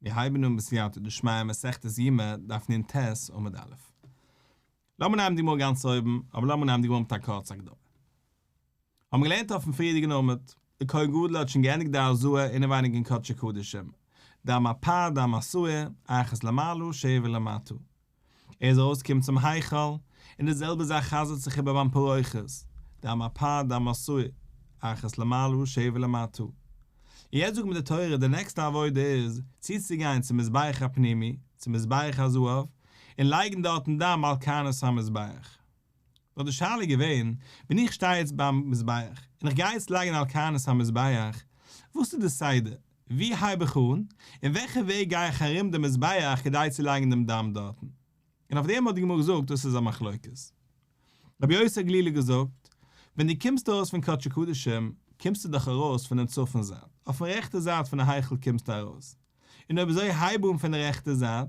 מיר הייבן אן בסייעתא דשמיא מסכת יומא דף נ"ט עמוד א'. לאמיר נעמען די גמרא גאנץ אויבן, אבער לאמיר נעמען די גמרא מיט א קורצע הקדמה. האבן געלערנט אויפן פריערדיגן עמוד, דער כהן גדול האט שוין געענדיגט די הזאה אינעווייניג אין קדשי קדשים, דם הפר דם השעיר, אחת למעלה שבע למטה. ער איז ארויסגעקומען צום היכל, און די זעלבע זאך חזר'ט זיך איבער ביים פרוכת, דם הפר דם השעיר, אחת למעלה שבע למטה. און יעצט זאגט מיר די תורה די נעקסטע עבודה איז צוצוגיין צום מזבח הפנימי, צום מזבח הזהב, און לייגן דארטן דם על קרנות המזבח. נאר די שאלה איז געווען, ווען איך שטיי יעצט ביים מזבח, און איך גיי יעצט לייגן על קרנות המזבח, וואס איז די סדר? ווי הייב איך אן? און וועלכע וועג גיי איך ארום דעם מזבח כדי צו לייגן דעם דם דארטן? און אויף דעם האט די גמרא געזאגט דאס איז א מחלוקת. רבי יוסי הגלילי געזאגט, ווען דו קומסט ארויס פון קדשי קדשים, קומסטו דאך ארויס פונעם צפון זייט, אויפן רעכטע זייט פון די היכל קומסטו ארויס, און אויב אזוי הייב אן פון די רעכטע זייט,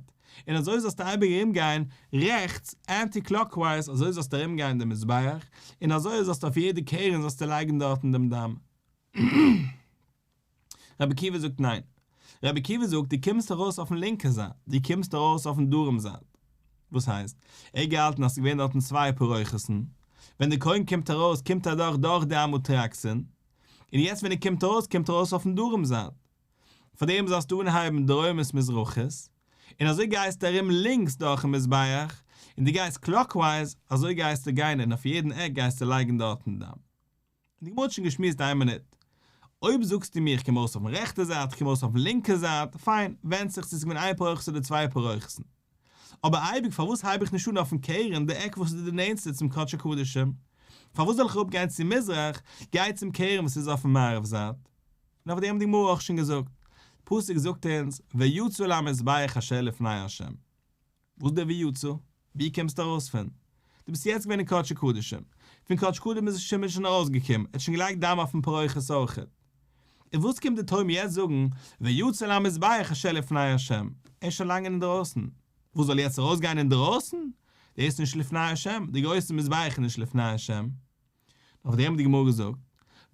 און אזוי זאלסטו אייביג ארום גיין רעכטס, anti clockwise, אזוי זאלסטו ארום גיין דעם מזבח, און אזוי זאלסטו אויף יעדע קרן זאלסטו לייגן דארטן דעם דם. רבי עקיבא זאגט ניין. רבי עקיבא זאגט דו קומסט ארויס אויפן לינקע זייט, דו קומסט ארויס אויפן דרום זייט. וואס הייסט? ער האט געהאלטן אז ס'איז געווען דארטן צוויי פרוכת'ן, ווען דער כהן קומט ארויס קומט ער אדורך דורך די אמה טרקסין, און יעצט ווען ער קומט ארויס קומט ער ארויס אויפן דרום זייט. פאר דעם זאלסטו אנהייבן דרומית מזרחית, און אזוי גייסטו ארום לינקס דורכן מזבח, און דו גייסט clockwise, אזוי גייסטו גיין און אויף יעדן עק גייסטו לייגן דארטן דם. און די גמרא האט שוין געשמועסט איין מינוט. אויב זאגסטו מיר איך קום ארויס אויפן רעכטע זייט, איך קום ארויס אויפן לינקע זייט, פיין, ווענדט זיך צו ס'איז געווען איין פרוכת אדער צוויי פרוכת'ן. אבער אייביג פארוואס הייב איך נישט אן אויפן קרן די עק וואס איז די נענטסטע צום קדשי קדשים? פארוואס זאל איך אראפ גיין צו מזרח, גיי צום קרן וואס איז אויפן מערב זייט? און אויף דעם האט די גמרא אויך שוין געזאגט. פסוק זאגט אונז ויצא אל המזבח אשר לפני ה'. וואס דער ויצא? ווי קומסטו ארויס פון? דו ביסט יעצט געווען אין קדשי קדשים. פון קדשי קדשים איז שמעון שוין ארויסגעקומען, ער האט שוין געלייגט דם אויפן פרוכת אויכעט. און וואס קומט די תורה מיר יעצט זאגן, ויצא אל המזבח אשר לפני ה'? ער איז שוין לאנג אינדרויסן. וואס זאל יעצט ארויסגיין אינדרויסן? דאס איז נישט לפני ה', די גרויסע מזבח איז נישט לפני ה'. אויף דעם האט די גמרא געזאגט,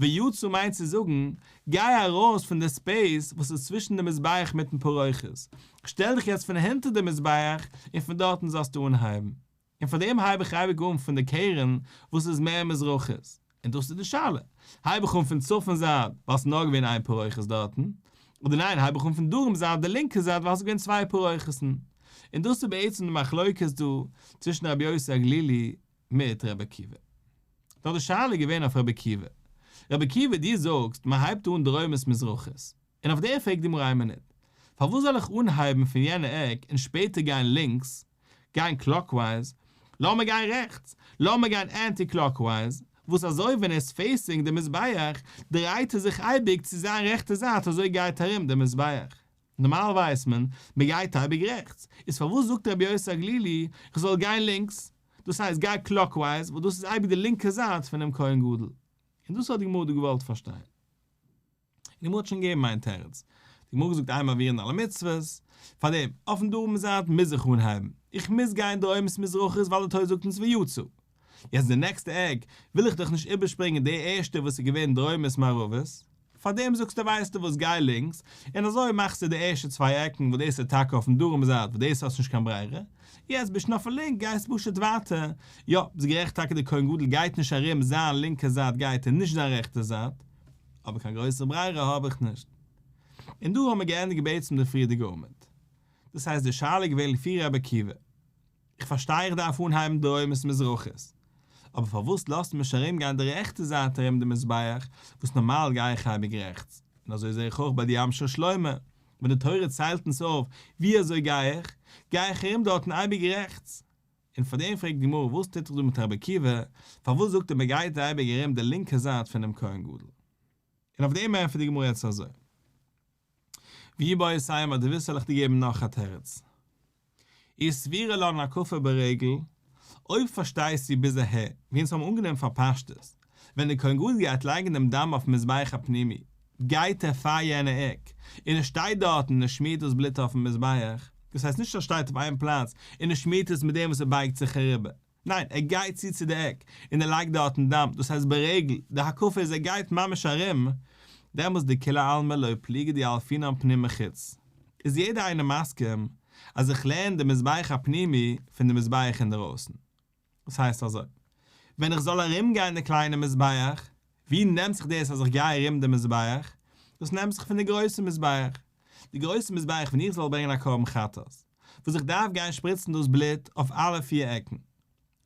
ויצא מיינט צו זאגן, גיי ארויס פון די space וואס איז צווישן די מזבח מיטן פרוכת, שטעל דיך יעצט פון הינטער די מזבח און פון דארטן זאלסטו אנהייבן. און פאר דעם הייב איך אייביג אן פון די קרן וואס איז מער מזרחית. און דאס איז די שאלה, הייב איך אן פון צפון זייט ווייל ס'איז נאר געווען איין פרוכת דארטן, אדער ניין הייב איך אן פון דרום זייט די לינקע זייט ווייל ס'איז געווען צוויי פרוכת'ן. און דאס איז בעצם די מחלוקת דא צווישן רבי יוסי הגלילי מיט רבי עקיבא. נאר די שאלה איז געווען אויף רבי עקיבא. רבי עקיבא דו זאגסט מען הייבט אן דרומית מזרחית. און אויף דעם פרעגט די גמרא איין מינוט. פארוואס זאל איך אנהייבן פון יענע עק און שפעטער גיין לינקס, גיין clockwise, לאמיר גיין רעכטס, לאמיר גיין anti clockwise, וואס אזוי ווען ער איז facing די מזבח דרייט ער זיך אייביג צו זיין רעכטע זייט אזוי גייט ארום די מזבח. נארמאל ווייסט מען, מען גייט אייביג רעכטס, איז פארוואס זאגט רבי יוסי הגלילי איך זאל גיין לינקס? דאס הייסט גיי clockwise וואס דאס איז אייביג די לינקע זייט פונעם כהן גדול. און דאס האט די גמרא דא געוואלט פארשטיין. און די גמרא האט שוין געגעבן איין תירוץ. די גמרא האט געזאגט אין מעבירין על המצוות, פארדעם אויפן דרום זייט מוז איך אנהייבן, איך מוז גיין דרומית מזרחית ווייל די תורה זאגט אונז ויצא. יעצט די נעקסטע עק וויל איך דאך נישט איבערשפרינגען די ערשטע וואס איז געווען דרומית מערבית, פארדעם זאגסטו ווייסטו וואס גיי לינקס, און אזוי מאכסטו די ערשטע צוויי עקן וואס דאס איז טאקע אויפן דרום זייט וואס דאס האסט נישט קיין ברירה, יעצט ביסט שוין אויפן לינק גייסט פשוט ווייטער, יא ביסט גערעכט טאקע די כהן גדול גייט נישט ארום זיין לינקע זייט גייט ער נישט זיין רעכטע זייט, אבער קיין גרויסע ברירה האב איך נישט. און דא האמיר געענדיגט בעצם די פריערדיגע עמוד. דאס הייסט די שאלה איז געווען לפי רבי עקיבא. איך פארשטיי איך דארף אנהייבן דרומית מזרחית, אבער פארוואס לאזט מען נישט ארום גיין די רעכטע זייט ארום די מזבח, וואס נארמאל גיי איך אייביג רעכטס, און אזוי זעה איך אויך ביי די ים של שלמה, ווען די תורה ציילט אונז אויף ווי אזוי גיי איך, גיי איך ארום דארטן אייביג רעכטס. און פאר דעם פרעגט די גמרא וואס טוט זיך דא מיט רבי עקיבא, פארוואס זאגט ער מען גייט אייביג ארום די לינקע זייט פונעם כהן גדול. און אויף דעם ענטפערט די גמרא יעצט אזוי. ואיבעית אימא דו ווילסט וועל איך דיר געבן נאך א תירוץ. אי סבירא לן הקפה ברגל, אויב פארשטייסטו ביז אהער, ווי אונז האבן אנגענומען פאר פשטות, ווען דער כהן גדול גייט לייגן דעם דם אויפן מזבח הפנימי, גייט ער פאר יענע עק, און ער שטייט דארטן און ער שמירט דאס בלוט אויפן מזבח, דאס הייסט נישט ער שטייט אויף איין פלאץ און ער שמירט עס מיט דעם וואס ער בייגט זיך אריבער, ניין, ער גייט צו צו די עק, און ער לייגט דארטן דם, דאס הייסט ברגל, די הקפה איז ער גייט ממש ארום, דעמאלס דכולי עלמא לא פליגי דילפינן פנים מחוץ. איז יעדער איינער מסכים אז איך לערן די מזבח הפנימי פון די מזבח אינדערויסן. דאס הייסט אזוי, ווען איך זאל ארום גיין די קליינע מזבח, ווי נעמט זיך דאס אז איך גיי ארום די מזבח? דאס נעמט זיך פון די גרויסע מזבח. די גרויסע מזבח ווען איך זאל ברענגען א קרבן חטאת, וואס איך דארף גיין שפריצן דאס בלוט אויף אלע פיר עקן,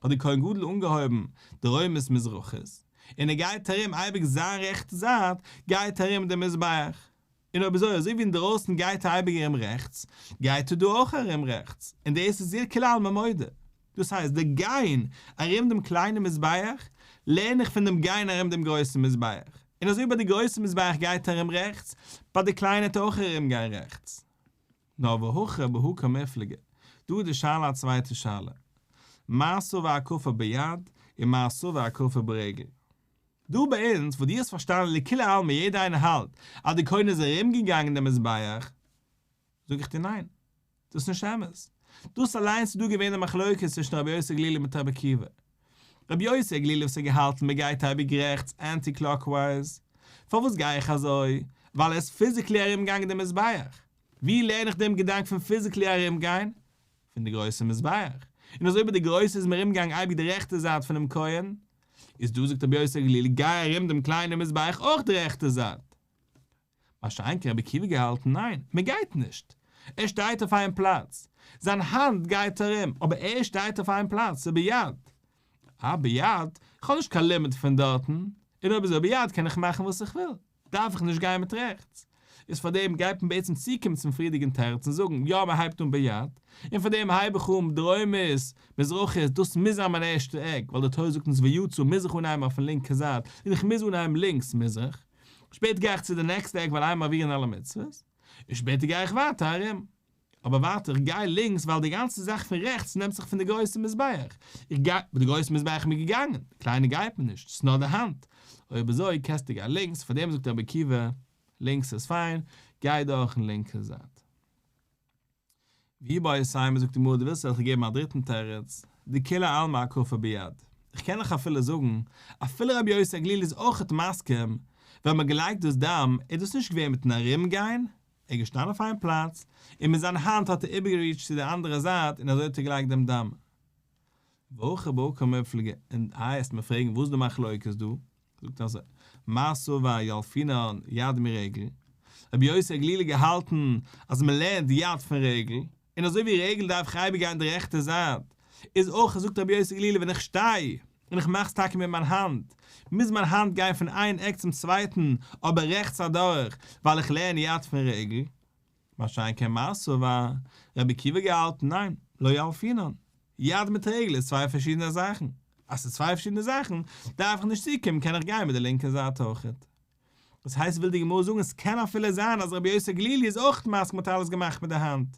האט די כהן גדול אנגעהויבן דרומית מזרחית, און ער גייט ארום אייביג זיין רעכטע זייט גייט ארום די מזבח, און אויב אזוי אזוי ווי אינדרויסן גייט ער אייביג ארום רעכטס, גייט ער דא אויך ארום רעכטס, און דאס איז לכולי עלמא מודה. דאס הייסט די גיין ארום דעם קליינעם מזבח לערן איך פון דעם גיין ארום דעם גרויסן מזבח, און אזוי ביי די גרויסע מזבח גייט ער ארום רעכטס, ביי די קליינע וועט ער אויך ארום גיין רעכטס. נאר והכא בהא קמיפלגי, דא איז די שאלה א צווייטע שאלה, מר סבר הקפה ביד און מר סבר הקפה ברגל. דא ביי אונז וואס דו האסט פארשטאנען לכולי עלמא יעדער איינער האלט אז די כהן איז ארום געגאנגען דעם מזבח, זאג איך דיר ניין, דאס איז נישט אמת, דאס אליינס איז דא געווען די מחלוקת צווישן רבי יוסי הגלילי מיט רבי עקיבא, רבי יוסי הגלילי וואס האט געהאלטן מען גייט אייביג רעכטס אנטי קלאקווייז, פארוואס גיי איך אזוי? ווייל ער איז פיזיקלי ארום געגאנגען דעם מזבח, ווי לערן איך דעם געדאנק פון פיזיקלי ארום גיין? פון די גרויסע מזבח, און אזוי ביי די גרויסע איז מען ארום געגאנגען אייביג די רעכטע זייט פונעם כהן, איז דא זאגט רבי יוסי הגלילי גיי ארום דעם קליינעם מזבח אויך די רעכטע זייט. מה שאין כן רבי עקיבא געהאלטן ניין, מען גייט נישט, ער שטייט אויף איין פלאץ, זיין האנט גייט ארום, אבער ער שטייט אויף איין פלאץ, ס'איז ביד. אה ביד, איך האב נישט קיין לימוד פון דארטן, און אויב אזוי ביד קען איך מאכן וואס איך וויל. דארף איך נישט גיין מיט רעכטס. איז פאר דעם גייט מען בעצם צוקומען צום פריערדיגן תירוץ און זאגן, יא מען הייבט אן ביד, און פאר דעם הייב איך אן דרומית, מזרחית, דאס מוז זיין מיין ערשטע עק, ווייל די תורה זאגט אונז ויצא מוז איך אנהייבן אויפן לינקע זייט, און איך מוז אנהייבן לינקס מזרח. שפעטער גיי איך צו די נעקסטע עק ווייל אין מעבירין על המצוות, און שפעטער גיי איך ווייטער ארום. אבער ווייטער, איך גיי לינקס ווייל די גאנצע זאך פון רעכטס נעמט זיך פון די גרויסע מזבח. איך גיי, ביי די גרויסע מזבח איז מען געגאנגען, די קליינע גייט מען נישט, ס'איז נאר די האנט. אויב אזוי קענסטו גיין לינקס, פאר דעם זאגט רבי עקיבא, לינקס איז פיין, גיי דורכן לינקע זייט. ואיבעית אימא זאגט די גמרא דו ווילסט זאל איך געבן א דריטן תירוץ, דכולי עלמא הקפה ביד. איך קען דאך אפילו זאגן, אפילו רבי יוסי הגלילי איז אויכעט מסכים, ווען מ'האט געלייגט דאס דם איז דאס נישט געווען מיטן ארום גיין, ער איז געשטאנען אויף איין פלאץ, און מיט זיין האנט האט ער איבערגעריטשט צו די אנדערע זייט און אזוי האט ער געלייגט דעם דם. והכא בהא קמיפלגי, און איי עסט מיר פרעגן וואס איז די מחלוקת דא? זאגט ער אזוי, מר סבר ילפינן יד מרגל, רבי יוסי הגלילי געהאלטן אז מען לערנט יד פון רגל, און אזוי ווי רגל דארף איך אייביג גיין די רעכטע זייט, איז אויך זאגט רבי יוסי הגלילי ווען איך שטיי און איך מאך עס טאקע מיט מיין האנט, מוז מיין האנט גיין פון איין עק צום צווייטן אבער רעכטס אדורך, ווייל איך לערן יד פון רגל. מה שאין כן מר סבר, רבי עקיבא געהאלטן ניין, לא ילפינן. יד מיט רגל איז צוויי פארשידענע זאכן. אז ס'איז צוויי פארשידענע זאכן, דארף איך נישט צוקומען קען איך גיין מיט די לינקע זייט אויכעט. דאס הייסט וויל די גמרא זאגן עס קען אפילו זיין אז רבי יוסי הגלילי איז אויך מסכים מ'האט אלעס געמאכט מיט די האנט.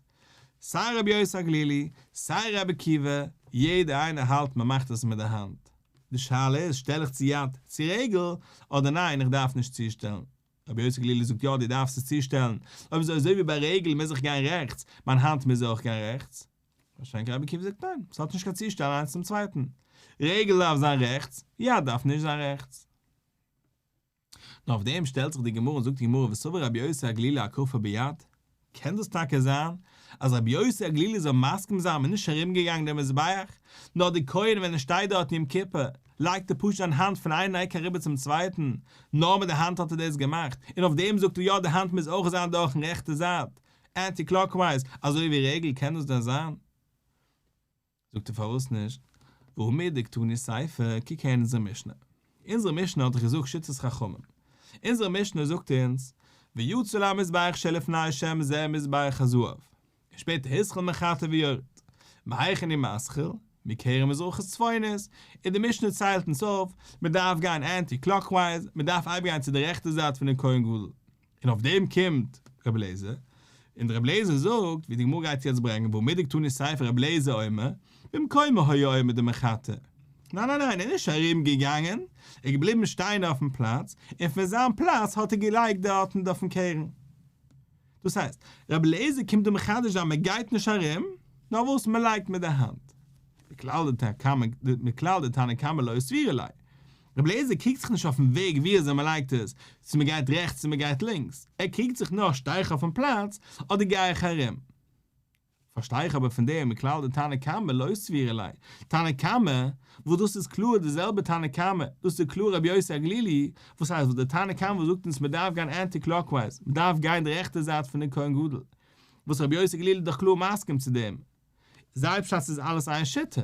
סיי רבי יוסי הגלילי, סיי רבי עקיבא, יעדער איינער האלט מען מאכט עס מיט די האנט. די שאלה איז שטעל איך צו יד צו רגל, אדער ניין איך דארף נישט צושטעלן. רבי יוסי הגלילי זאגט יא דו דארפסט עס צושטעלן, אויב אזוי אזוי ווי ביי רגל מוז איך גיין רעכטס, מיין האנט מוז אויך גיין רעכטס. מה שאין כן רבי עקיבא זאגט ניין, ס'האט נישט קיין צושטעל איינס צום צווייטן. רגל דארף זיין רעכטס, יד דארף נישט זיין רעכטס. נאר אויף דעם שטעלט זיך די גמרא און זאגט די גמרא וסבר רבי יוסי הגלילי הקפה ביד, קען דאס טאקע זיין אז רבי יוסי הגלילי זאל מסכים זיין מ'איז נישט ארום געגאנגען דעם מזבח, נאר די כהן ווען ער שטייט דארט יום כיפור לייגט ער פשוט זיין האנט פון איין עק אריבער צום צווייטן, נאר מיט די האנט האט ער דאס געמאכט, און אויף דעם זאגט ער יא די האנט מוז אויך זיין דורכן רעכטע זייט, אנטי קלאקווייז, אזוי ווי רגל, קען דאס דען זיין? זאגט ער פארוואס נישט? והא מדקתני סיפא, קוק הער אין אונזער משנה. אונזער משנה האט דאך געזאגט שיטת חכמים. אונזער משנה זאגט אונז, ויצא למזבח שלפני השם זה מזבח הזהב. און שפעטער התחיל מחטא ויורד. מהיכן הוא מתחיל? מקרן מזרחית צפונית. און די משנה ציילט אונז אויף, מען דארף גיין אנטי קלאקווייז, מען דארף אייביג גיין צו די רעכטע זייט פונעם כהן גדול. און אויף דעם קומט רבי אליעזר, און רבי אליעזר זאגט, ווי די גמרא גייט יעצט ברענגען, והא מדקתני סיפא רבי אליעזר אומר, במקומו היה עומד ומחטא. ניין ניין ניין, ער איז נישט ארום געגאנגען, ער איז געבליבן שטיין אויפן פלאץ, און פון זיין פלאץ האט ער געלייגט דארטן אויפן קרן. דאס הייסט, רבי אליעזר קומט דא מחדש זיין מען גייט נישט ארום, נאר וואס מען לייגט מיט די האנט. מכלל דתנא קמא לא סבירא ליה. רבי אליעזר קריגט זיך נישט אויפן וועג ווי אזוי מען לייגט עס, צו מען גייט רעכטס צו מען גייט לינקס, ער קריגט זיך נאר שטיי איך אויפן פלאץ אדער גיי איך ארום. פארשטיי איך אבער פון דעם מכלל דתנא קמא לא סבירא ליה, תנא קמא, וואס דאס איז קלאר די זעלבע תנא קמא, דאס איז קלאר רבי יוסי הגלילי, וואס הייסט וואס די תנא קמא וואס זאגט אונז מען דארף גיין אנטי קלאקווייז, מען דארף גיין די רעכטע זייט פון די כהן גדול, וואס רבי יוסי הגלילי איז דאך קלאר מסכים צו דעם, זייער פשט ס'איז אלעס איין שיטה.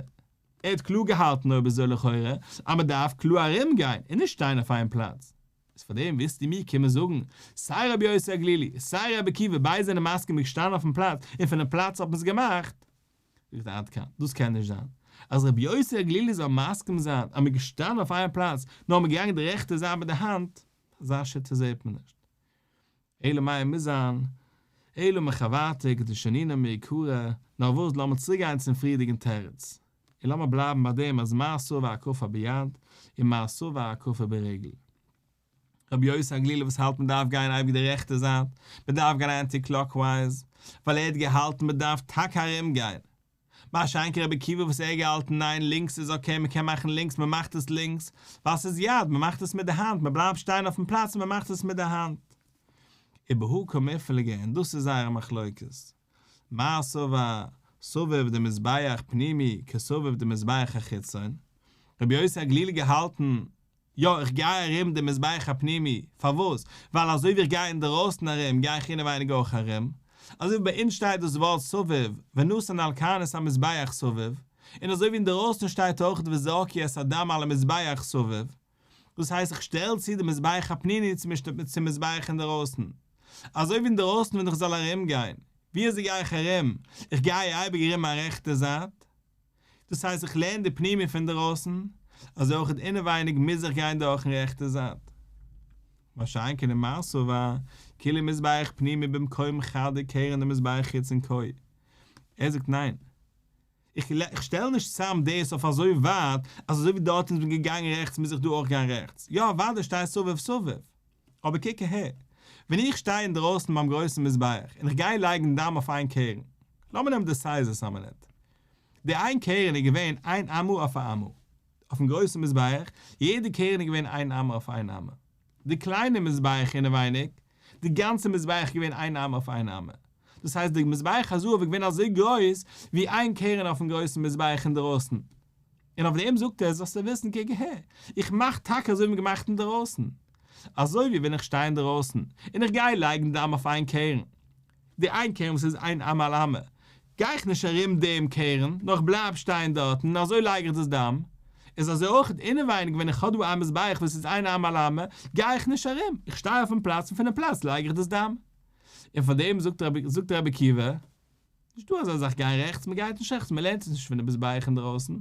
ער האט קלאר געהאלטן אויב אזוי לכאורה אז מען דארף קלאר ארום גיין און נישט שטיין אויף איין פלאץ. איז פאר דעם ווילסטו מיר קומען זאגן סיי רבי יוסי הגלילי סיי רבי עקיבא ביידע זענען מסכים מ'איז געשטאנען אויפן פלאץ און פונעם פלאץ האט מען עס געמאכט? זאגט עד כאן, דאס קען נישט זיין אז רבי יוסי הגלילי זאל מסכים זיין אז מען איז געשטאנען אויף איין פלאץ נאר מען איז געגאנגען די רעכטע זייט מיט די האנט, אזא שיטה זעט מען נישט. אלא מאי מוז זיין אלא מחוורתא כדשנינן מעיקרא, נאר וואס לאמיר צוריק גיין צום פריערדיגן תירוץ, און לאמיר בלייבן ביי דעם אז מר סבר הקפה ביד און מר סבר הקפה ברגל. רבי יוסי הגלילי וואס האלט מען דארף גיין אייביג די רעכטע זייט, מען דארף גיין אנטי קלאקווייז, ווייל ער האט געהאלטן מען דארף טאקע ארום גיין, מה שאין כן רבי עקיבא וואס ער האט געהאלטן ניין לינקס איז אקעי מען קען מאכן לינקס מען מאכט עס לינקס ווייל ס'איז יד מען מאכט עס מיט די האנט מען בלייבט שטיין אויפן פלאץ און מען מאכט עס מיט די האנט. ובהא קמיפלגי און דאס איז זייער מחלוקת. מר סבר סביב דמזבח פנימי כסביב דמזבח החיצון, רבי יוסי הגלילי געהאלטן יא, איך גיי ארום דעם מזבח הפנימי, פארוואס? ווייל אזוי ווי איך גיי אינדערויסן ארום, גיי איך אינעווייניג אויך ארום. אזוי ווי ביי אונז שטייט דאס ווארט סביב, ונתן על קרנות המזבח סביב, און אזוי ווי אינדערויסן שטייט אויך וזרקו את הדם על המזבח סביב. דאס הייסט איך שטעל צו דעם מזבח הפנימי צום מזבח אינדערויסן. אזוי ווי אינדערויסן ווען איך זאל ארומגיין, ווי אזוי גיי איך ארום? איך גיי אייביג ארום מיין רעכטע זייט. דאס הייסט איך לערן די פנימי פון דערויסן, אזוי אויך אינעווייניג מוז איך גיין דורכן רעכטע זייט. מה שאין כן ומר סבר, כוליה מזבח פנימי במקום חד וקרן דמזבח חיצון קאי. ער זאגט ניין. איך שטעל נישט צאם דאס אויף אזוי ווייט אז אזוי ווי דארט איז מען געגאנגען רעכטס מוז איך דא אויך גיין רעכטס. יא אוודאי שטייט סביב סביב. אבער קוק אהער, ווען איך שטיי אינדרויסן ביים גרויסן מזבח און איך גיי לייגן דם אויף איין קרן, לאמיר נעמען די סייזעס א מינוט, די איין קרן איז געווען איין אמה אויף א אמה, אויפן גרויסן מזבח, יעדע קרן איז געווען איין אמה אויף איין אמה, די קליינע מזבח אינעווייניג, די גאנצע מזבח איז געווען איין אמה אויף איין אמה, דאס הייסט די מזבח הזהב איז געווען אזוי גרויס ווי איין קרן אויפן גרויסן מזבח אינדערויסן. און אויף דעם זאגט ער, זאלסטו וויסן, קוק אהער, איך מאך טאקע אזוי ווי מ'האט געמאכט אינדערויסן, אזוי ווי ווען איך שטיי אינדערויסן און איך גיי לייגן דם אויף איין קרן, די איין קרן וואס איז איין אמה על אמה, גיי איך נישט ארום דעם קרן, נאר איך בלייב שטיין דארטן און אזוי לייג איך דאס דם, איז אזוי אויך אינעווייניג ווען איך האב דא א מזבח וואס איז איין אמה על אמה, גיי איך נישט ארום, איך שטיי אויפן פלאץ און פונעם פלאץ לייג איך דאס דם. און פאר דעם זאגט רבי עקיבא, נישט דא אזא זאך גיין רעכטס, מען גייט נישט רעכטס, מען לערנט עס נישט פון די מזבח אינדערויסן.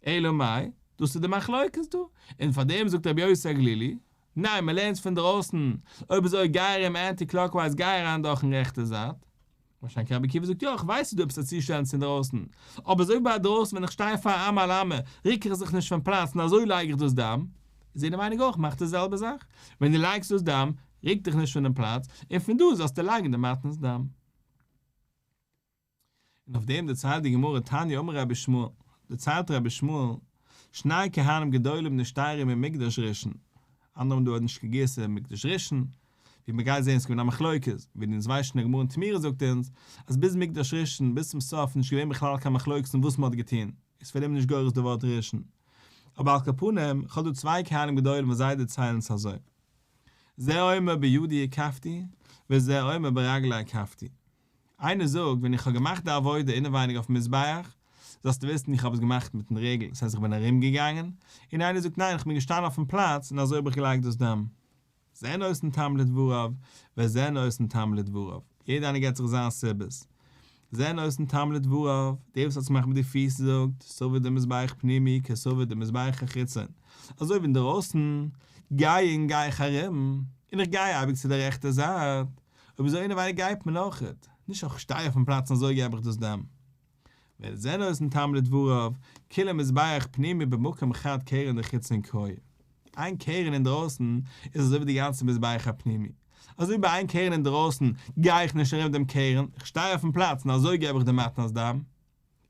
אלא מאי, דאס איז די מחלוקת דא, און פאר דעם זאגט רבי יוסי הגלילי, ניין מען לערנט עס פון דערויסן, אויב אזוי גיי ארום אנטי קלאקווייז גיי אריין דורכן רעכטע זייט. מה שאין כן רבי עקיבא זאגט יא איך ווייס ס'איז דא עפעס א צושטעלן צו אינדערויסן, אבער אזוי ווי ביי דרויסן ווען איך שטיי פאר אמה על אמה רוק איך זיך נישט פון פלאץ און אזוי לייג איך דאס דם, איז אינעווייניג אויך מאך די זעלבע זאך, ווען דו לייגסט דאס דם רוק דיך נישט פונעם פלאץ, און פון דא זאלסטו לייגן די מתנת דם. און אויף דעם דערציילט די גמרא תניא אמר רבי ישמעאל, דערציילט רבי ישמעאל, שני כהנים גדולים נשתיירו ממקדש ראשון, אנדערע האבן דא נישט קיין גירסא מקדש ראשון, ווי מען גייט זען איז געווען א מחלוקת, ווי אונז ווייסן שוין די גמרא אין תמורה זאגט אונז, אז ביז מקדש ראשון ביז צום סוף איז נישט געווען בכלל קיין מחלוקת אין וואס מען האט געטון, איז פאר דעם נישט גורס די ווארט ראשון. אבער על כל פנים, כ'האב דא צוויי כהנים גדולים וואס זיי דערציילן עס אזוי. זה אומר בידי הקפתי, וזה אומר ברגלי הקפתי. איינער זאגט, ווען איך האב געמאכט די עבודה אינעווייניג אויפן מזבח, זאלסטו וויסן איך האב עס געמאכט מיטן רגל, דאס הייסט איך בין ארום געגאנגען, און איינער זאגט ניין איך בין געשטאנען אויפן פלאץ און אזוי האב איך געלייגט דאס דם. זה נותן טעם לדבריו, וזה נותן טעם לדבריו. יעדער איינער געבט זיך זיין סיבות. זה נותן טעם לדבריו, דער וואס האט עס געמאכט מיט די פיס זאגט, סביב דמזבח פנימי כסביב דמזבח החיצון, אזוי ווי אינדערויסן גיי און גיי איך ארום, און איך גיי אייביג צו די רעכטע זייט, אויב אזוי אינעווייניג גייט מען אויכעט, נישט איך שטיי אויפן פלאץ און אזוי געב איך דאס דם. וזה נותן טעם לדבריו, כוליה מזבח פנימי במקום חד קרן דחיצון קאי. איין קרן אינדרויסן איז אזוי ווי די גאנצע מזבח הפנימי. אזוי ווי ביי איין קרן אינדרויסן גיי איך נישט ארום דעם קרן, איך שטיי אויפן פלאץ און אזוי געב איך די מתנת דם.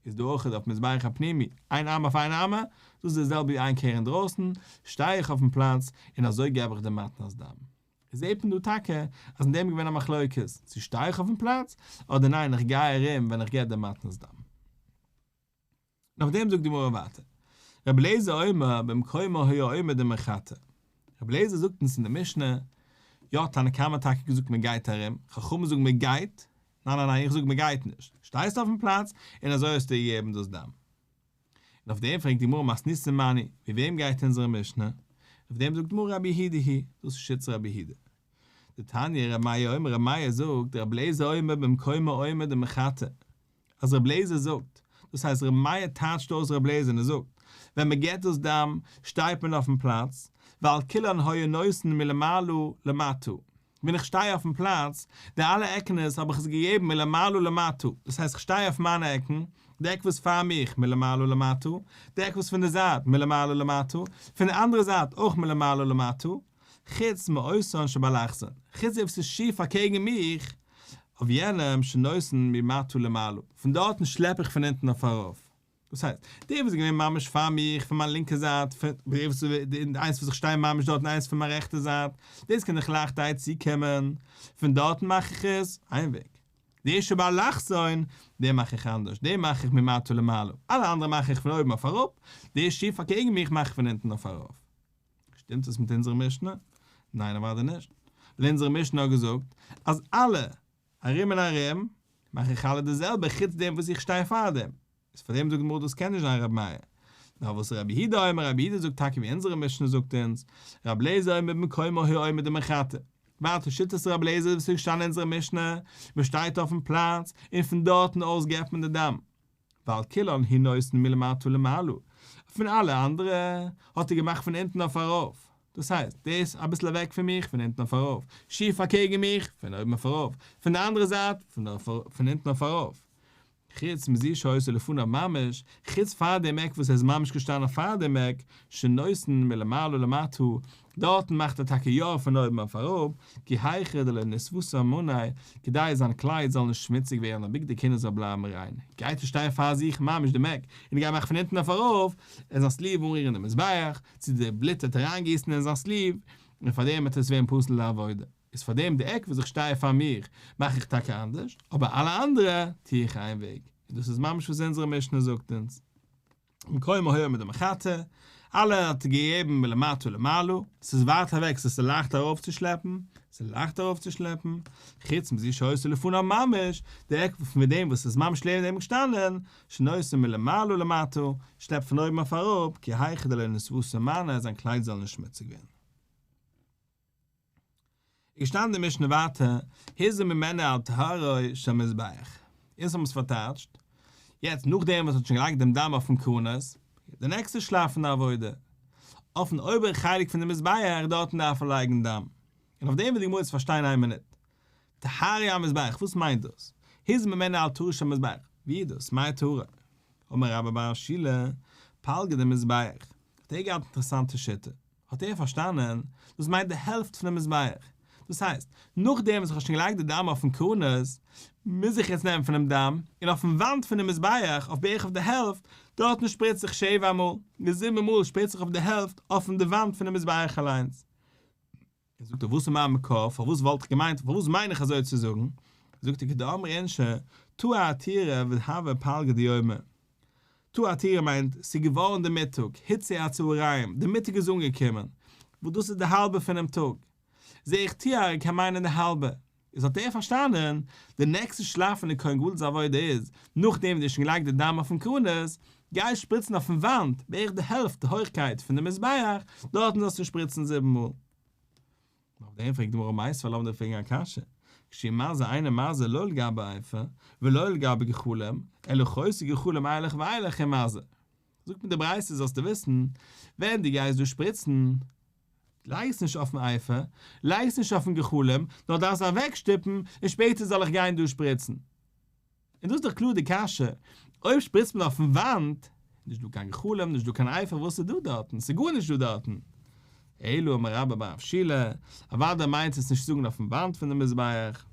איז דא אויך אויף מזבח הפנימי, איין אמה אויף איין אמה, דאס איז די זעלבע ווי איין קרי אינדרויסן, שטיי איך אויפן פלאץ און אזוי געב איך די מתנת דם. איז זעט מען דא טאקע אז אין דעם איז געווען א מחלוקת, צו שטיי איך אויפן פלאץ, אדער ניין איך גיי ארום ווען איך געב די מתנת דם. און אויף דעם זאגט די גמרא ווייטער, רבי אליעזר אומר במקומו היה עומד ומחטא, רבי אליעזר זאגט אונז אין די משנה, יא תנא קמא האט טאקע געזאגט מען גייט ארום, חכמים זאגן מען גייט, ניין ניין ניין איך זאג מען גייט נישט, שטייסט אויפן פלאץ און אזוי האסטו געגעבן דאס דם. און אויף דעם פרעגט די גמרא מתניתין מני, ווי וועם גייט אונזערע משנה? אויף דעם זאגט די גמרא רבי יהודה היא, דאס איז שיטת רבי יהודה. דתניא רבי מאיר אומר רבי מאיר זאגט רבי אליעזר אומר במקומו עומד ומחטא, אז רבי אליעזר זאגט, דאס הייסט רבי מאיר טייטשט אויס רבי אליעזר און ער זאגט, ווען מען געבט דאס דם שטייט מען אויפן פלאץ, ועל כולן היה נותן מלמעלה למטה, ווען איך שטיי אויפן פלאץ, די אלע עקענעס האב איך עס געגעבן מלמעלה למטה, דאס הייסט איך שטיי אויף מיינע עקן, די עק וואס פאר מיך מלמעלה למטה, די עק וואס פון די זייט מלמעלה למטה, פון די אנדערע זייט אויך מלמעלה למטה, חוץ מאותן שבאלכסון, חוץ די וואס איז שיף אקעגן מיך, אויף יענעם שנותן ממטה למעלה, פון דארטן שלעפ איך פון אונטן אויף ארויף. דאס הייסט, די וואס איז געווען ממש פאר מיך פון מיין לינקע זייט, די וואס איינס וואס איך שטיי ממש דארט און איינס פון מיין רעכטע זייט, דאס קען איך לייכטערהייט צוקומען, פון דארטן מאך איך עס איין וועג. די שבאלכסון, די מאך איך אנדערש, די מאך איך ממטה למעלה, אלע אנדערע מאך איך פון אויבן אויף אראפ, די שיף אקעגן מיך מאך איך פון אונטן אויף ארויף. שטימט עס מיט אונזערע משנה? ניין אוודאי נישט, ווייל אונזערע משנה האט געזאגט אז אלע ארום און ארום מאך איך אלע די זעלבע חוץ דעם וואס איך שטיי פאר דעם, איז פאר דעם זאגט די גמרא דאס קען נישט זיין רבי מאיר, נאר וואס רבי יהודה אומר רבי יהודה זאגט טאקע ווי אונזערע משנה זאגט אונז, רבי אליעזר אומר במקומו היה עומד ומחטא, ווייטער שיטת רבי אליעזר וואס איז געשטאנען אין אונזערע משנה, מען שטייט אויפן פלאץ און פון דארטן אויס געבט מען די דם, ועל כולן הוא נותן מלמטה למעלה, פון אלע אנדערע האט ער געמאכט פון אונטן אויף ארויף, דאס הייסט, דאס אביסל אוועק פון מיך פון אונטן אויף ארויף, שיף אקעגן מיך פון אויבן אויף ארויף, פון די אנדערע זייט פון אונטן אויף ארויף. חוץ מזו שהיתה לפניו ממש, חוץ פאר דעם עק וואס ער איז ממש געשטאנען פאר דעם עק, שנותן מלמעלה למטה, דארטן מאכט ער טאקע יא פון אויבן אויף אראפ, כי היכי דלא ניתבסן מאניה, כדי זיין קלייד זאל נישט שמוציג ווערן און בגדי כהונה זאל בלייבן ריין, גייט ער שטיין פאר זיך ממש דעם עק, און גייט מאכן פון אונטן אויף ארויף, און זיין sleeve אנרירן דעם מזבח, צו די בלוט וועט אריינגיסן אין זיין sleeve, און פאר דעם וועט עס ווערן פסול לעבודה. איז פאר דעם די עק וואס איך שטיי פאר מיך מאך איך טאקע אנדערש, אבער אלע אנדערע טו איך איין וועג, און דאס איז ממש וואס אונזערע משנה זאגט אונז. במקומו היה עומד ומחטא, אלע האט ער געגעבן מלמטה למעלה, ס'איז ווייט אוועק סאו ס'איז לייכט ארויפצושלעפן, ס'איז לייכט ארויפצושלעפן, חוץ מזו שהיתה לפניו ממש, די עק פון דעם וואס איז ממש לעבן דעם געשטאנען, שנותן מלמעלה למטה, שלעפט פון אויבן אויף אראפ, כי היכי דלא ניתבסן מאניה זיין קלייד זאל נישט שמוציג ווערן. איז געשטאנען די משנה ווייטער, הזה ממנו על טהרו של מזבח. אונז האבן עס פארטייטשט, יעצט נאכדעם וואס מ'האט שוין געלייגט דעם דם אויפן קרנות, די נעקסטע שלב פון די עבודה, אויפן אויבערע חלק פון די מזבח, דארטן דארף מען לייגן דם. און אויף דעם וויל די גמרא יעצט פארשטיין איין מינוט. טהרו המזבח, וואס מיינט דאס? הזה ממנו על טהרו של מזבח, ווי איז דאס? מאי טהרו? אמר רבה בר שילא, פלגא דמזבח. האט ער געהאט אינטערעסאנטע שיטה. האט ער פארשטאנען, דאס מיינט די העלפט פונעם מזבח. דאס הייסט, נאכדעם וואס איך האב שוין געלייגט די דם אויפן קרנות, מוז איך יעצט נעמען פונעם דם, און אויפן וואנט פונעם מזבח, אויף בערך אויף די העלפט, דארטן שפריץ איך שבע מאל, די זיבן מאל שפריץ איך אויף די העלפט, אויפן די וואנט פונעם מזבח אליינס. און זאגט ער וואס איז מיין מקור, פארוואס וואלט איך געמיינט, פארוואס מיין איך אזוי צו זאגן, זאגט ער כדאמרי אינשי, תא עתירא והוה פלגא דיומא. תא עתירא מיינט, ס'איז געווארן די מיטאג, הוצע הצהריים, די מיטאג איז אנגעקומען, וואס דאס איז די האלבע פונעם טאג. זעה איך טיהר קען מיינען די האלבע. איז האט ער פארשטאנען, די נעקסטע שלב פון די כהן גדול'ס עבודה איז, נאכדעם וואס דו האסט שוין געלייגט די דם אויפן קרנות, גיי שפריצן אויפן וואנט, בערך די העלפט די הויכקייט פון די מזבח, דארטן זאלסטו שפריצן זיבן מאל. אויף דעם פרעגט די גמרא מיתיבי לאמיר דיר פרעגן א קשיא, כשהוא מזה אינו מזה לא על גבי אפר ולא על גבי גחלים, אלא חוסה גחלים אילך ואילך ומזה. זאגט מיר די ברייתא זאלסטו וויסן, ווען דו גייסט דא שפריצן, לייג עס נישט אויפן אפר, לייג עס נישט אויפן גחלים, נאר דארפסט אוועקשטופן און שפעטער זאל איך גיין דא שפריצן. און דאס איז דאך קלאר די קשיא, אויב שפריצט מען אויפן וואנט, נישט דא קיין גחלים, נישט דא קיין אפר, וואס איז דא דארטן? ס'איז גארנישט דא דארטן. אלא אמר רבה בר שילא, אוודאי מיינט עס נישט זאגן אויפן וואנט פון די מזבח,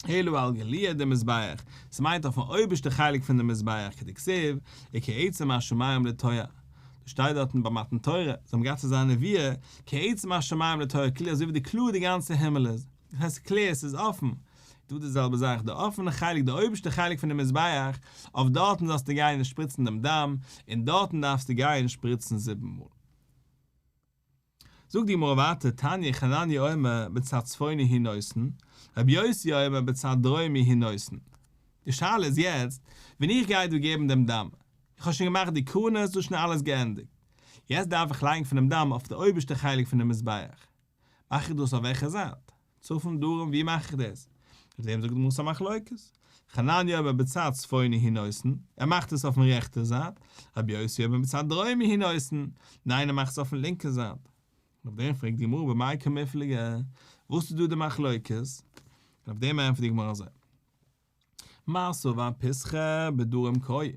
אלא על גליא דמזבח, ס'מיינט אויפן אויבערשטע חלק פון די מזבח, כדכתיב, וכעצם השמים לטוהר. שטייט דארטן ביי מתן תורה, זיי האבן געהאט אזא נביאה, כעצם השמים לטוהר כלי אזוי ווי די קלאר די גאנצע הימל איז, דאס הייסט קלער עס איז אפן, דא די זעלבע זאך, די אפענע חלק די אויבערשטע חלק פון די מזבח, אויף דארטן זאלסטו גיין און שפריצן דעם דם, און דארטן דארפסטו גיין שפריצן זיבן מאל. זאגט די גמרא ווייטער, תניא חנניה אומר בצד צפוני הוא נותן, רבי יוסי אומר בצד דרומי הוא נותן. די שאלה איז יעצט, ווען איך גיי דא געבן דעם דם, איך האב שוין געמאכט די קרנות, דאס איז שוין אלעס געענדיגט, יעצט דארף איך לייגן פונעם דם אויף די אויבערשטע חלק פונעם מזבח, מאך איך דאס אויף וועלכע זייט? צפון דרום ווי מאך איך דאס? אויף דעם זאגט די גמרא ס'א מחלוקת, חנניה אומר בצד צפוני הוא נותן, ער מאכט עס אויפן רעכטע זייט, רבי יוסי אומר בצד דרומי הוא נותן, ניין ער מאכט עס אויפן לינקע זייט. און אויף דעם פרעגט די גמרא במאי קמיפלגי, וואס איז דא די מחלוקת? און אויף דעם ענטפערט די גמרא אזוי. מר סבר פסחא בדרום קאי.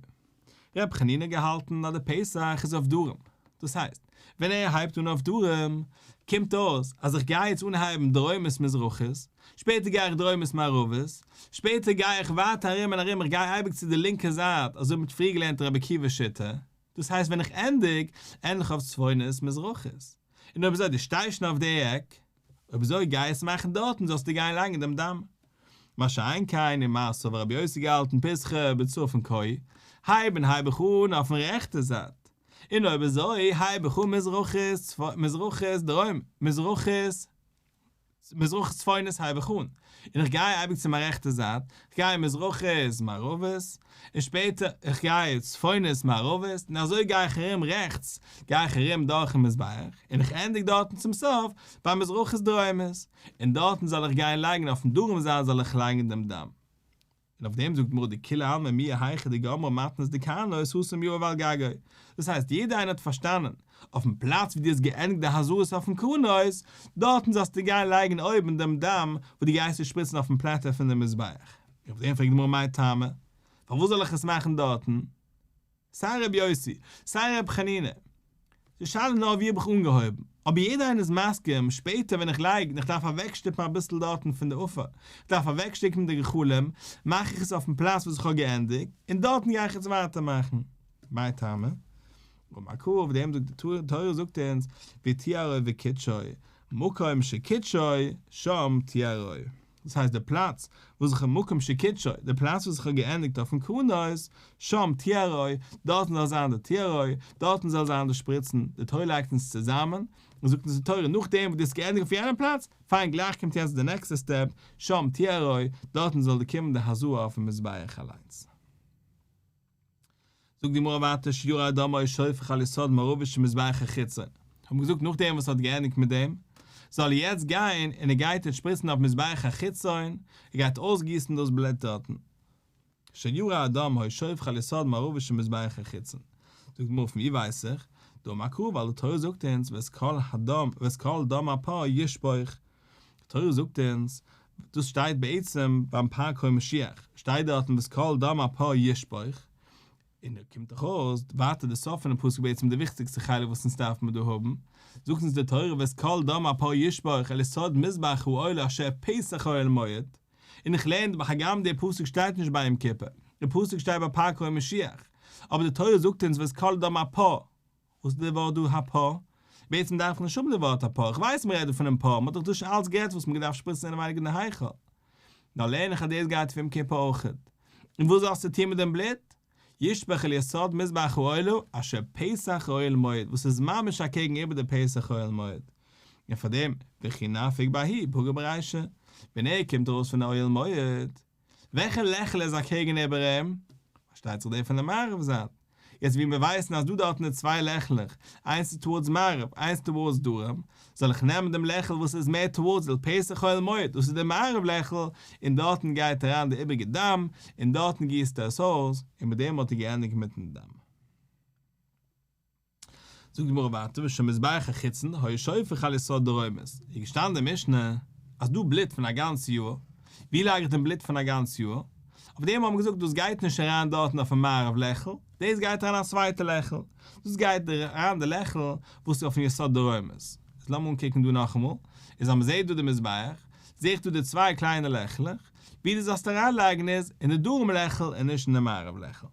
ר' חנינא געהאלטן אז די פסח איז אויף דרום. דאס הייסט, ווען ער הייבט אן אויף דרום, קומט אויס אז איך גיי יעצט אנהייבן דרומית מזרחית, שפעטער גיי איך דרומית מערבית, שפעטער גיי איך ווייטער ארום און ארום, איך גיי אייביג צו די לינקע זייט, אזוי ווי מ'האט פריער געלערנט רבי עקיבא'ס שיטה. דאס הייסט ווען איך ענדיג, ענדיג איך אויף צפונית מזרחית. און אויב אזוי דו שטייסט שוין אויף די עק, אויב אזוי גיי עס מאכן דארטן זאלסטו גיין לייגן דעם דם. מה שאין כן ומר סבר רבי יוסי געהאלטן פסחא בצפון קאי, הייבן הייב איך אן אויפן רעכטע זייט, און אויב אזוי הייב איך אן מזרחית מזרחית דרום מזרחית מזרחית צפונית הייב איך אן, און איך גיי אייביג צו מיין רעכטע זייט, איך גיי מזרחית מערבית, און שפעטער איך גיי צפונית מערבית, און אזוי גיי איך ארום רעכטס גיי איך ארום דורכן מזבח, און איך ענדיג דארטן צום סוף ביי מזרחית דרומית, און דארטן זאל איך גיין לייגן אויפן דרום זייט זאל איך לייגן דעם דם. און אויף דעם זאגט גמרא דכולי עלמא מיהא היכא דגמרה מתנות דקרנות התם יהיב על גגו, דאס הייסט יעדער איינער האט פארשטאנען, אויפן פלאץ ווי דו האסט געענדיגט די הזאות אויפן קרנות, דארטן זאלסטו גיין לייגן אויבן דעם דם וואס דו גייסט שפריצן אויפן פלעטער פון דעם מזבח. אויף דעם פרעגט די גמרא מאי טעמא, פארוואס זאל איך עס מאכן דארטן? סיי רבי יוסי, סיי רבי חנינא. די שאלה איז נאר ווי האב איך אנגעהויבן, אבער יעדער איינער איז מסכים, שפעטער ווען איך לייג און איך דארף אוועקשטופן אביסל דארטן פון די עפר, איך דארף אוועקשטופן די גחלים, מאך איך עס אויפן פלאץ וואס איך האב געענדיגט, און דארטן גיי איך עס ווייטער מאכן. מאי טעמא? אמר קרא, אויף דעם זאגט די תורה, תורה זאגט אונז, וטהרו וקדשו, מקום שקידשו, שם טהרו. דאס הייסט די פלאץ וואס איך האב מקום שקידשו, די פלאץ וואס איך האב געענדיגט אויפן קרנות, שם טהרו, דארטן זאל זיין די טהרו, דארטן זאל זיין די שפריצן, די תורה לייגט אונז צוזאמען, און זאגט אונז די תורה נאכדעם וואס דו האסט געענדיגט אויף יענעם פלאץ, פיין גלייך קומט יעצט די נעקסטע סטעפ, שם טהרו, דארטן זאל די קומען די הזאה אויפן מזבח אליינס. זאגט די גמרא ווייטער שירד הדם היה שופך על יסוד מערבי של מזבח החיצון, האבן געזאגט נאכדעם וואס ער האט געענדיגט מיט דעם, זאל ער יעצט גיין און ער גייט יעצט שפריצן אויף מזבח החיצון, ער גייט אויסגיסן דאס בלוט דארטן. שירד הדם היה שופך על יסוד מערבי של מזבח החיצון. זאגט די גמרא פון ווי ווייס איך? דאמר קרא ווייל די תורה זאגט אונז ואת כל הדם ואת כל דם הפר ישפוך, די תורה זאגט אונז, דאס שטייט בעצם ביים פר כהן משיח, שטייט דארטן ואת כל דם הפר ישפוך, און דא קומט דאך אויס ווייטער די סוף פונעם פסוק בעצם די וויכטיגסטע חלק וואס אונז דארף מיר דא האבן, זאגט אונז די תורה ואת כל דם הפר ישפוך אל יסוד מזבח העולה אשר פתח אוהל מועד, און איך לערן הגם דער פסוק שטייט נישט ביי יום כיפור, דער פסוק שטייט ביי פר כהן משיח, אבער די תורה זאגט אונז ואת כל דם הפר, וואס איז די ווארט דא הפר? בעצם דארף איך נישט האבן די ווארט הפר, איך ווייס מ'רעדט דא פונעם פר, מ'האט דאך דא שוין אלץ גערעדט וואס מ'האט געדארפט שפריצן אינעווייניג אין די היכל. נאר לערן איך אז דאס גייט אויף יום כיפור אויכעט. און וואס זאלסטו טון מיט דעם בלוט? ישפך אל יסוד מזבח העולה אשר פתח אוהל מועד, וואס איז ממש אקעגן איבער די פתח אוהל מועד. און פארדעם, וכי נפיק בההיא פגע ברישא, ווען ער קומט ארויס פון אוהל מועד, וועלכע לעכל איז אקעגן איבער אים? פארשטייט זיך דער פון די מערב זייט. יעצט ווי מיר ווייסן אז דא דארטן איז צוויי לעכלעך, איינס איז towards מערב, איינס towards דרום, זאל איך נעמען דעם לעכל וואס איז מער towards אל פתח אוהל מועד, דאס איז דער מערב לעכל, און דארטן גייט אריין די איבריגע דם, און דארטן גיסט ער עס אויס, און מיט דעם האט ער געענדיגט מיטן דם. זאגט די גמרא ווייטער ושל מזבח החיצון היה שופך על יסוד דרומית, איז געשטאנען אין די משנה אז דא בלוט פון א גאנץ יאר, ווי לייג איך דעם בלוט פון א גאנץ יאר? אויף דעם האט מען געזאגט דאס גייט נישט אריין דארטן אויפן מערב לעכל, דאס גייט אריין א צווייטע לעכל, דאס גייט אריין די לעכל וואס איז אויפן יסוד דרומית. איז לאמיר אנקוקן דא נאכאמאל, איז אז מען זעט דא די מזבח, זע איך דא די צוויי קליינע לעכלעך, ווי דו זאלסט אריינלייגן איז אין די דרום לעכל און נישט אין די מערב לעכל.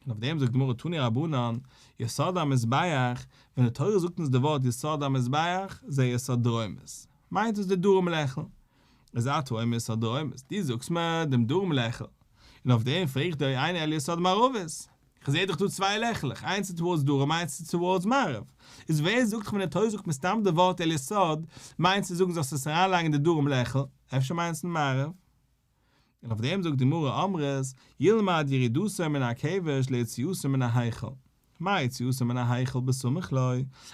און אויף דעם זאגט די גמרא תנו רבנן, יסוד המזבח, ווען די תורה זאגט אונז די ווארט יסוד המזבח, זה יסוד דרומית, מיינט עס די דרום לעכל. איז אתה אומר יסוד דרומית, דו זאגסט מיר דעם דרום לעכל. און אויף דעם פרעגט דער אינו אלא יסוד מערבית. כ'זעה דאך דא צוויי לעכלעך, איינס איז towards דרום איינס איז towards מערב. איז ווער זאגט ווען די תורה זאגט מיר סתם די ווארט אל יסוד, מיינט צו זאגן זאלסט עס אריינלייגן אין די דרום לעכל, אפשר מיינט עס אין מערב? און אויף דעם זאגט די גמרא אמרת ילמד ירידתו מן הכבש ליציאתו מן ההיכל, מה יציאתו מן ההיכל בסמוך לו,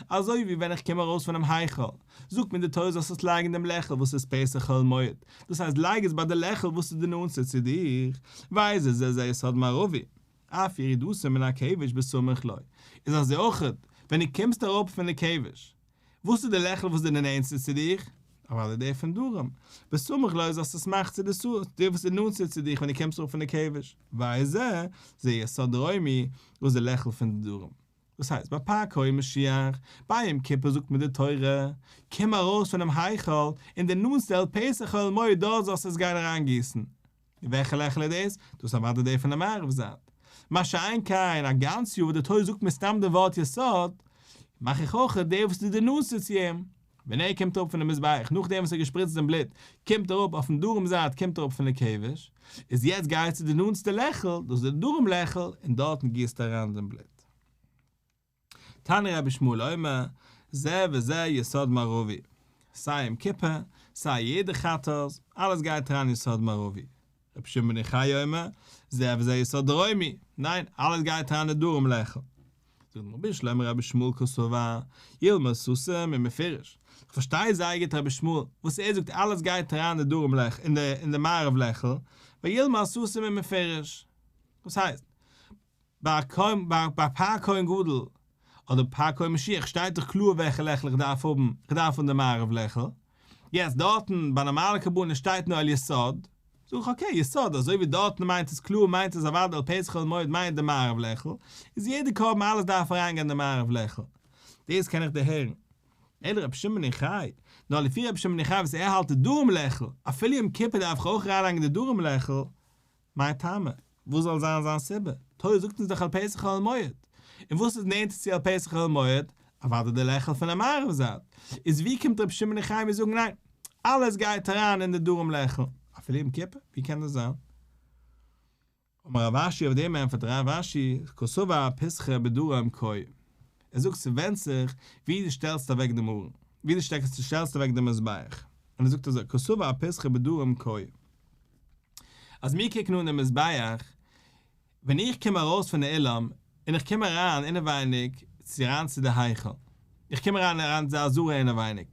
אזוי ווי ווען איך קום ארויס פונעם היכל, זאגט מיר די תורה זאלסט עס לייגן דעם לעכל וואס איז פתח אוהל מועד, דאס הייסט לייג עס ביי די לעכל וואס איז די נאנטסטע צו דיר, ואיזה זה זה יסוד מערבי, אף ירידתו מן הכבש בסמוך לו, איז אזוי אויך ווען דו קומסט אראפ פון די כבש, וואס איז די לעכל וואס איז די נענטסטע צו דיך? אוודאי דער פון דרום. בסמוך לו זאלסט עס מאכן צו די סור, דער וואס איז נאנטסטע צו דיך ווען דו קומסט אראפ פון די כבש. ואיזה, זה יסוד דרומי, דאס איז די לעכל פון די דרום. דאס הייסט, ביי פר כהן משיח, ביי יום כיפור זאגט מיר די תורה, קום ארויס פונעם היכל, אין די נאנטסטע אל פתח אוהל מועד דארט זאלסטו עס גיין אריינגיסן. און וועלכע לעכל איז דאס? דאס איז אוודאי דער פון די מערב זייט. מה שאין כן, א גאנץ יאר וואס די תורה זאגט מיר סתם די ווארט יסוד, מאך איך אויך דער וואס איז די נאנטסטע צו אים. ווען ער קומט אראפ פונעם מזבח, נאכדעם וואס ער האט געשפריצט דעם בלוט, קומט ער אראפ אויפן דרום זייט קומט ער אראפ פון די כבש, איז יעצט גיי צו די נאנטסטע לעכל, דאס איז די דרום לעכל, און דארטן גיסט ער אריין דעם בלוט. תנא רבי ישמעאל אומר, זה וזה יסוד מערבי, סיי יום כיפור, סיי יעדע חטאת, אלעס גייט אריין יסוד מערבי. רבי שמעון בן יוחאי אומר, זה וזה יסוד דרומי, ניין, אלעס גייט אריין אין דרום לעכל. זאגט רבי בשלמא רבי ישמעאל קסבר, ילמד סתום ממפורש. איך פארשטיי זייער גוט רבי ישמעאל, וואס ער זאגט אלעס גייט אריין אין די דרום לעכל, אין די מערב לעכל, וילמד סתום ממפורש. וואס הייסט? ביי פר כהן גדול אדער פר כהן משיח שטייט דאך קלאר וועלכע לעכל איך דארף האבן, איך דארף האבן די מערב לעכל, יעצט דארטן ביי נארמאלע קרבנות שטייט נאר אל יסוד, זאג איך okay יסוד אזוי ווי דארטן מיינט עס קלאר מיינט עס אוודאי אל פתח אוהל מועד מיינט די מערב לעכל, איז יעדע קרבן אלעס דארף אריינגיין די מערב לעכל, דאס קען איך דערהערן. אלא רבי שמעון בן יוחאי, נאר לפי רבי שמעון בן יוחאי וואס ער האלט די דרום לעכל, אפילו יום כיפור דארף איך אויך אריינלייגן די דרום לעכל, מאי טעמא? וואס זאל זיין זיין סיבה? תורה זאגט אונז דאך אל פתח אוהל מועד. און וואס איז נענטער צו אל פתח אוהל מועד? אוודאי די לעכל פונעם מערב זייט. איז ווי קומט רבי שמעון בן יוחאי מיר זאגן ניין, אלעס גייט אריין אין די דרום לעכל, אפילו יום כיפור? ווי קען דאס זיין? אמר רב אשי אויף דעם ענטפערט רב אשי, קסבר פתחא בדרום קאי. ער זאגט ס'ווענדט זיך ווי דו שטעלסט אוועק דעם ארון, ווי דו שטעלסט אוועק דעם מזבח. און ער זאגט אזוי, קסבר פתחא בדרום קאי. אז מיר קוקן אן דעם מזבח, ווען איך קום ארויס פון די אולם און איך קום אריין אינעווייניג צו אריין צו די היכל, איך קום אריין אריין צו די עזרה אינעווייניג,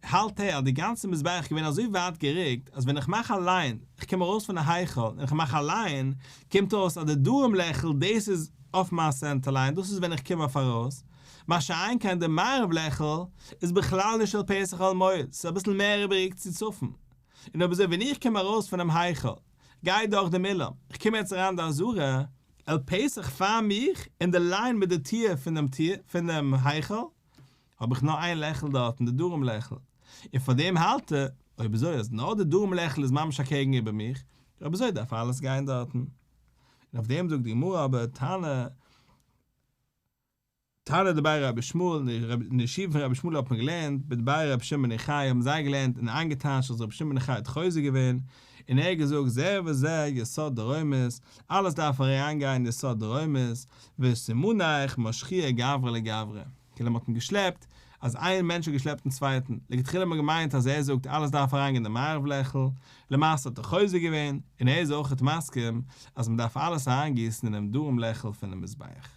האלט ער אז די גאנצע מזבח איז געווען אזוי ווייט גערוקט אז ווען איך מאך א line, איך קום ארויס פון די היכל און איך מאך א line, קומט אויס אז די דרום לעכל דאס איז אויף מיין center line, דאס איז ווען איך קום אויף ארויס, מה שאין כן די מערב לעכל איז בכלל נישט אל פתח אוהל מועד, ס'איז אביסל מער איבעררוקט צו צפון. און אויב אזוי ווען איך קום ארויס פונעם היכל, גיי דורך דעם אולם, איך קום יעצט אריין אין די עזרה, אל פתח פאר מיך, אין די line מיט די טיר פון דעם טיר פון דעם היכל, האב איך נאר איין לעכל דארטן, די דרום לעכל. און פאר דעם האלט ער, אויב אזוי אז נאר די דרום לעכל איז ממש אקעגן איבער מיך, אויב אזוי דארף אלעס גיין דארטן. און אויף דעם זאגט די גמרא אבער תנא, תנא דבי רבי ישמעאל, אין די ישיבה פון רבי ישמעאל האט מען געלערנט, בדבי רבי שמעון בן יוחאי האבן זיי געלערנט און איינגעטייטשט אז רבי שמעון בן יוחאי האט חוזר געווען, און ער האט געזאגט זה וזה יסוד דרומית, אלעס דארף אריינגיין יסוד דרומית, וסימניך משכוה גברא לגברא, כאילו מען האט אים געשלעפט, אז איין מענטש האט געשלעפט דעם צווייטן, לכתחילה האט מען געמיינט אז ער זאגט אלעס דארף אריינגיין די מערב לעכל, למעשה האט ער חוזר געווען, און ער איז אויכעט מסכים אז מען דארף אלעס אריינגיסן אינעם דרום לעכל פונעם מזבח.